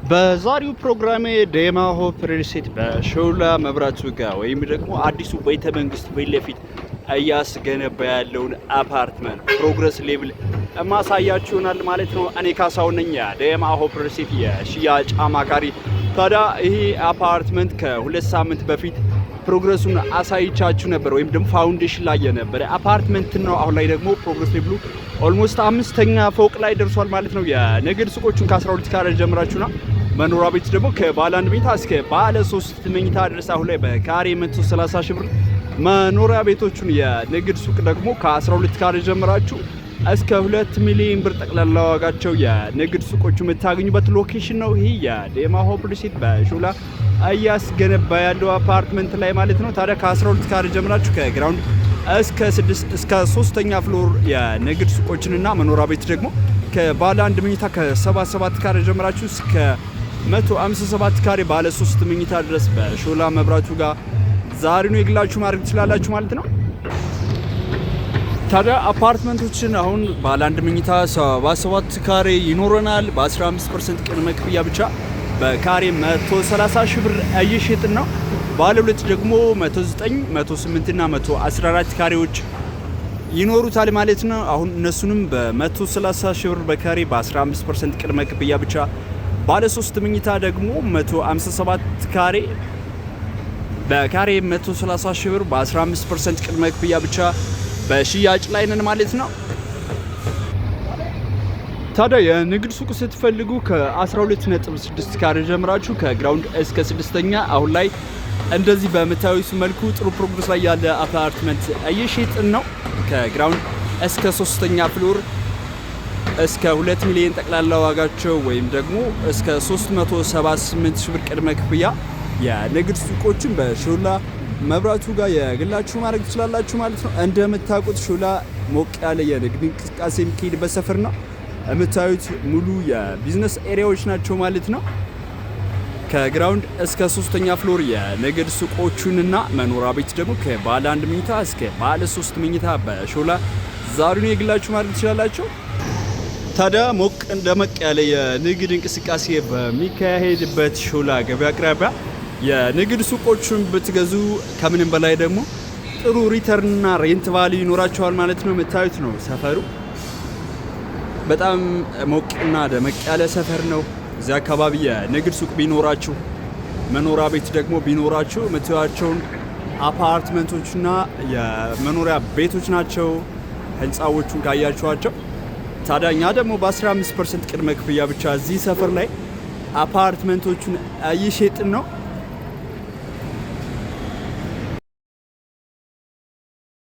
በዛሬው ፕሮግራሜ ዴማ ሆፕ ሪል ስቴት በሾላ መብራቱ ጋር ወይም ደግሞ አዲሱ ቤተ መንግስት ፊት ለፊት እያስገነባ ያለውን አፓርትመንት progress level ማሳያችሁ ይሆናል ማለት ነው። እኔ ካሳሁን ነኝ፣ የዴማ ሆፕ ሪል ስቴት የሽያጭ አማካሪ። ታዲያ ይሄ አፓርትመንት ከ2 ሳምንት በፊት progress ኡን አሳይቻችሁ ነበር፣ ወይም ደግሞ foundation ላይ የነበረ አፓርትመንት ነው። አሁን ላይ ደግሞ progress level ኡ almost አምስተኛ ፎቅ ላይ ደርሷል ማለት ነው። የንግድ ሱቆቹን ከ12 ካሬ ጀምራችሁና መኖሪያ ቤት ደግሞ ከባለ አንድ መኝታ እስከ ባለ ሶስት መኝታ ድረስ አሁን ላይ በካሬ 130 ሺህ ብር መኖሪያ ቤቶቹን፣ የንግድ ሱቅ ደግሞ ከ12 ካሬ ጀምራችሁ እስከ 2 ሚሊዮን ብር ጠቅላላ ዋጋቸው የንግድ ሱቆቹ የምታገኙበት location ነው። ይህ የዴማ ሆፕ ሪል ስቴት በሾላ እያስገነባ ያለው አፓርትመንት ላይ ማለት ነው። ታዲያ ከ12 ካሬ ጀምራችሁ ከ ground እስከ 6 እስከ ሶስተኛ floor የንግድ ሱቆችንና መኖሪያ ቤት ደግሞ ከባለ አንድ መኝታ ከ77 ካሬ ጀምራችሁ እስከ 157 ካሬ ባለ ሶስት መኝታ ድረስ በሾላ መብራቱ ጋር ዛሬውኑ የግላችሁ ማድረግ ትችላላችሁ ማለት ነው። ታዲያ አፓርትመንቶችን አሁን ባለ አንድ መኝታ 77 ካሬ ይኖረናል። በ15% ቅድመ ክፍያ ብቻ በካሬ 130 ሺህ ብር እየሸጥን ነው። ባለ ሁለት ደግሞ 109፣ 108 እና 114 ካሬዎች ይኖሩታል ማለት ነው። አሁን እነሱንም በ130 ሺህ ብር በካሬ በ15% ቅድመ ክፍያ ብቻ፣ ባለ ሶስት መኝታ ደግሞ 157 ካሬ በካሬ 130 ሺህ ብር በ15% ቅድመ ክፍያ ብቻ በሽያጭ ላይ ነን ማለት ነው። ታዲያ የንግድ ሱቅ ስትፈልጉ ከ12.6 ካሬ ጀምራችሁ ከ ground እስከ ስድስተኛ አሁን ላይ እንደዚህ በምታዩት መልኩ ጥሩ progress ላይ ያለ አፓርትመንት እየሸጥን ነው። ከ ground እስከ ሶስተኛ floor እስከ 2 ሚሊዮን ጠቅላላ ዋጋቸው ወይም ደግሞ እስከ 378 ሺህ ብር ቅድመ ክፍያ የንግድ ሱቆችን በሾላ መብራቱ ጋር የግላችሁ ማድረግ ትችላላችሁ ማለት ነው። እንደምታውቁት ሾላ ሞቅ ያለ የንግድ እንቅስቃሴ የሚካሄድበት ሰፈር ነው። የምታዩት ሙሉ የ business area ዎች ናቸው ማለት ነው። ከ ground እስከ ሶስተኛ floor የንግድ ሱቆቹንና መኖሪያ ቤት ደግሞ ከባለ አንድ መኝታ እስከ ባለ ሶስት መኝታ በሾላ ዛሬውኑ የግላችሁ ማድረግ ትችላላችሁ። ታዲያ ሞቅ ደመቅ ያለ የንግድ እንቅስቃሴ በሚካሄድበት ሾላ ገበያ አቅራቢያ የንግድ ሱቆቹን ብትገዙ ከምንም በላይ ደግሞ ጥሩ return ና rent value ይኖራቸዋል ማለት ነው። የምታዩት ነው፣ ሰፈሩ በጣም ሞቅና ደመቅ ያለ ሰፈር ነው። እዚያ አካባቢ የንግድ ሱቅ ቢኖራችሁ፣ መኖሪያ ቤት ደግሞ ቢኖራችሁ የምታዩቸውን አፓርትመንቶችና የመኖሪያ ቤቶች ናቸው ህንፃዎቹን ካያችኋቸው። ታዲያ እኛ ደግሞ በ15% ቅድመ ክፍያ ብቻ እዚህ ሰፈር ላይ አፓርትመንቶቹን እየሸጥን ነው።